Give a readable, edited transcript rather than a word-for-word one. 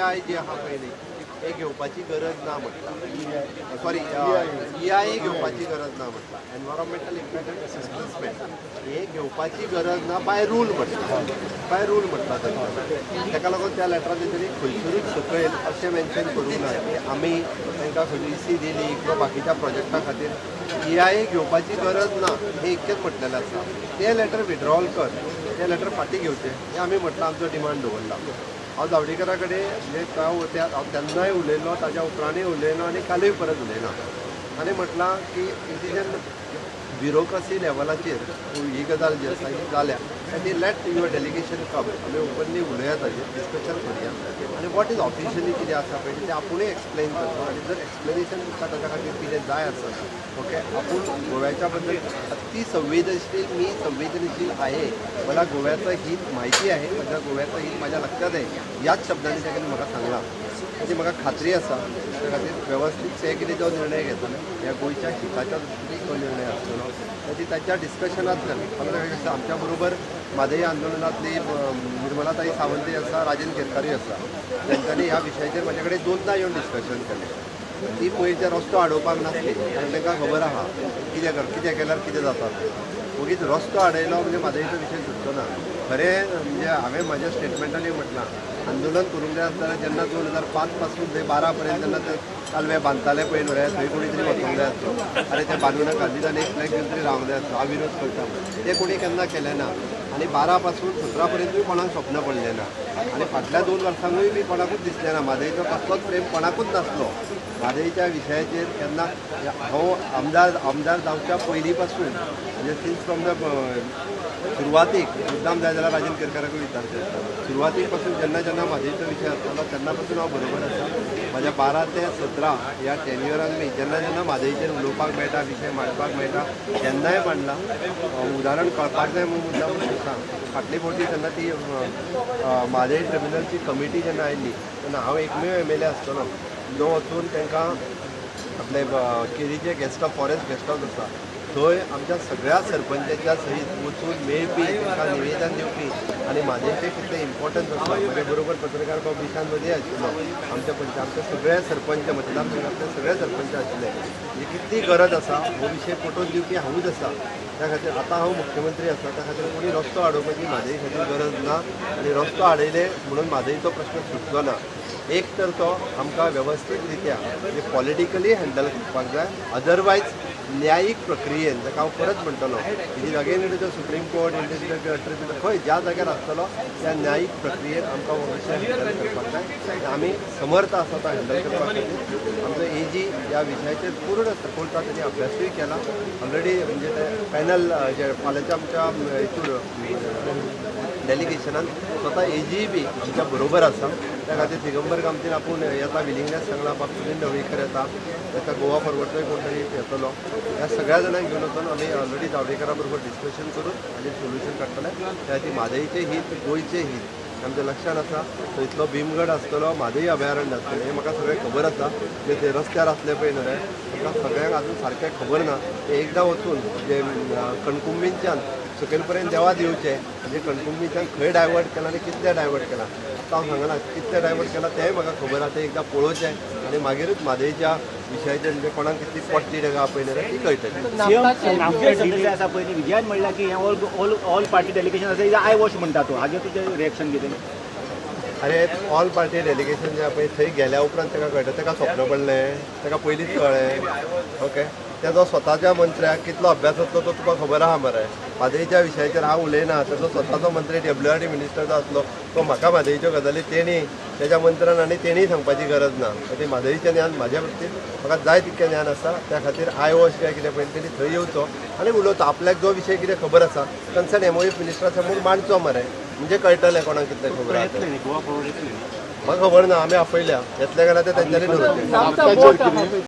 I जी आहा पळय न्ही, हे घेवपाची गरज ना म्हटलां, सॉरी, ईआयए घेवपाची गरज ना म्हटलां, एनवायरोमेंटल इम्पॅक्ट असेसमेंट हे घेवपाची गरज ना बाय रूल म्हटलां, बाय रूल म्हटलां तांकां. ताका लागून त्या लेटरान तेंच्यांनी खंयसरूच सकयल अशें मेन्शन करूंक ना की आमी तांकां खंयची ईसी दिली किंवा बाकीच्या प्रोजेक्टा खातीर ईआयए घेवपाची गरज ना, हें इतकेंच म्हटलेलें आसा. तें लेटर विड्रॉल कर, तें लेटर फाटीं घेवचें हें आमी म्हटलां, आमचो डिमांड दवरला. हांव जावडेकरा कडेन म्हणजे त्या हांव तेन्नाय उलयलो, ताज्या उपरांतूय उलयलो आनी कालूय परत उलयला आनी म्हटलां की it is an bureaucracy लेवलाचेर ही गजाल जी आसा ही जाल्या आनी let your delegation कम, आमी ओपनली उलोवया, ताजेर डिस्कशन करुया आनी what is officially कितें आसा पळय तें आपुणूय एक्सप्लेन करता आनी जर एक्सप्लेनेशन तुमकां ताच्या खातीर कितें जाय आसत, ओके, आपूण गोव्याच्या बद्दल अति संवेदनशील, मी संवेदनशील आहे, मला गोव्याचं हित माहिती आहे, माझ्या गोव्याचं हित माझ्या लक्षात आहे, ह्याच शब्दांनी ताणें म्हाका सांगलां. ताची म्हाका खात्री आसा. त्या खातीर वेवस्थीत ते कितें जो निर्णय घेतले ह्या गोंयच्या हिताच्या दृश्टीन तो निर्णय आसतलो. ताची ताच्या डिस्कशनांतल्यान म्हाका दिसता आमच्या बरोबर म्हादय आंदोलनांतली निर्मलाताई सावंतय आसा, राजेंद्र केरकारूय आसा, तेंच्यांनी ह्या विशयाचेर म्हाजे कडेन दोनदां येवन डिस्कशन केलें. ती पयलीं रस्तो आडोवपाक नासली, कारण तांकां खबर आहा कितें कर, कितें केल्यार कितें जाता तें. वगीच रस्तो आडयलो म्हणजे म्हादयचो विशय सुटचो ना. खरें म्हणजे हांवें म्हाज्या स्टेटमेंटांनी म्हटलां, आंदोलन करूंक जाय आसतना जेन्ना 2005 पासून ते 12 पर्यंत जेन्ना ते कालवे बांदताले पळय न्हू रे, थंय कोणी तरी वचोंक जाय आसलो, आरे ते बांदू नाका, निदान एक फ्लॅग घेवन तरी रावंक जाय आसलो, हांव विरोध करता म्हूण. ते कोणी केन्ना केलें ना आनी 12 पासून 17 पर्यंतूय कोणाक स्वप्न पडलें ना आनी फाटल्या 2 वर्सांकूय बी कोणाकूच दिसलें ना. म्हादयचो कसलोच प्रेम कोणाकूच नासलो. म्हादयच्या विशयाचेर केन्ना हांव आमदार जावच्या पयलीं पासून म्हणजे सिन्स फ्रॉम the सुरवातीक, मुद्दाम जाय जाल्यार राजेंद्र केरकाराकूय विचारचें, सुरवातीक पासून जेन्ना जेन्ना म्हादयचो विशय आसतालो तेन्ना पासून हांव बरोबर आसा. म्हाज्या 12 ते 17 ह्या टेन्युअरान मी जेन्ना जेन्ना म्हादयचेर उलोवपाक मेळटा, विशय मांडपाक मेळटा तेन्नाय मांडला. उदाहरण कळपाक जाय म्हणून मुद्दाम सांगता, फाटली फावटी जेन्ना ती म्हादय ट्रिब्युनलची कमिटी जेन्ना आयली तेन्ना हांव एकमेव एमएलए आसतलो जो वचून तांकां आपले केरीचे guest house, forest guest house आसा थंय आमच्या सगळ्या सरपंचाच्या सहीत वचून मेळपी, तांकां निवेदन दिवपी आनी म्हादयचें कितलें इम्पॉर्टन्स आसा. म्हजे बरोबर पत्रकार बाब विशांत वजे आशिल्लो, आमच्या पंच आमचे सगळे सरपंच, मतदारसंघातले सगळे सरपंच आशिल्ले. म्हणजे कितली गरज आसा हो विशय पटोवन दिवपी हांवूच आसा. त्या खातीर आतां हांव मुख्यमंत्री आसा, त्या खातीर कोणी रस्तो आडोवपाची म्हादय खातीर गरज ना आनी रस्तो आडयले म्हणून म्हादयचो प्रश्न सुटचो ना. एक तर तो आमकां वेवस्थीत रित्या म्हणजे पॉलिटिकली हँडल करपाक जाय, अदरवायज न्यायीक प्रक्रियेन, ताका हांव परत म्हणटलो, it is again it is the Supreme Court, it is the tribunal, खंय ज्या जाग्यार आसतलो त्या न्यायीक प्रक्रियेन आमकां हो विशय हँडल करपाक जाय. आमी समर्थ आसा तो हँडल करपा खातीर. आमचो एजी ह्या विशयाचेर पूर्ण सखोलता तांणी अभ्यासूय केला ऑलरेडी. म्हणजे ते पॅनल जे फाल्यांच्या आमच्या हितूर डेलिगेशनान स्वता एजीय बी आमच्या बरोबर आसा. त्या खातीर दिगंबर कामतीन आपूण येता विलिंगनेस सांगला, बाब सुनील ढवळीकर येता, ताका गोवा फॉरवर्डचोय कोण तरी येतलो. ह्या सगळ्या जाणांक घेवन वचून आमी ऑलरेडी जावडेकरा बरोबर डिस्कशन करून हाजेर सोल्युशन काडटले. त्या खातीर म्हादयचें हीत, गोंयचें हीत आमच्या लक्षान आसा. थंयतलो भीमगड आसतलो, म्हादय अभयारण्य आसतलें, हें म्हाका सगळें खबर आसा. जे ते रस्त्यार आसले पळय न्हू रे, ताका सगळ्यांक आजून सारकें खबर ना. ते एकदां वचून जे कणकुंबींच्यान सकयल पर्यंत देवात येवचें, म्हणजे कणकुंबीच्यान खंय डायवर्ट केलां आनी कितलें डायवर्ट केलां आतां हांव सांगना, कितलें डायवर्ट केलां तेंय म्हाका खबर आसा. तें एकदां पळोवचें आनी मागीरूच म्हादयच्या विशयाचेर म्हणजे कोणाक कितली पोटली जागा पळय न्हू रे ती कळटली. आसा पयलीं विजयान म्हणलां की हें all all all party delegation आसा, is I wash म्हणटा तो, हाजेर तुजें रिएक्शन कितें? अरे ऑल पार्टी डेलिगेशन जें पळय थंय गेल्या उपरांत ताका कळटा, ताका स्वप्न पडलें, ताका पयलींच कळ्ळें. ओके, तेजो स्वताच्या मंत्र्याक कितलो अभ्यास आसलो तो तुका खबर आहा मरे. म्हादयच्या विशयाचेर हांव उलयना, तेजो स्वताचो मंत्री WRD minister जो आसलो तो म्हाका म्हादयच्यो गजाली तेणी तेज्या मंत्र्यान आनी तेणीय सांगपाची गरज ना. ते म्हादयचें ज्ञान म्हाज्या बाबतींत म्हाका जाय तितकें ज्ञान आसा. त्या खातीर I wash काय कितें पळय तेणी थंय येवचो आनी उलोवचो, आपल्याक जो विशय कितें खबर आसा कन्सर्न MOF मिनिस्टरा समोर मांडचो मरे, म्हणजे कळटलें कोणाक कितलें खबर आसा. म्हाका खबर ना, आमी आपयल्या, येतले काय ना तें तेंच्यांनी ठरोवचें.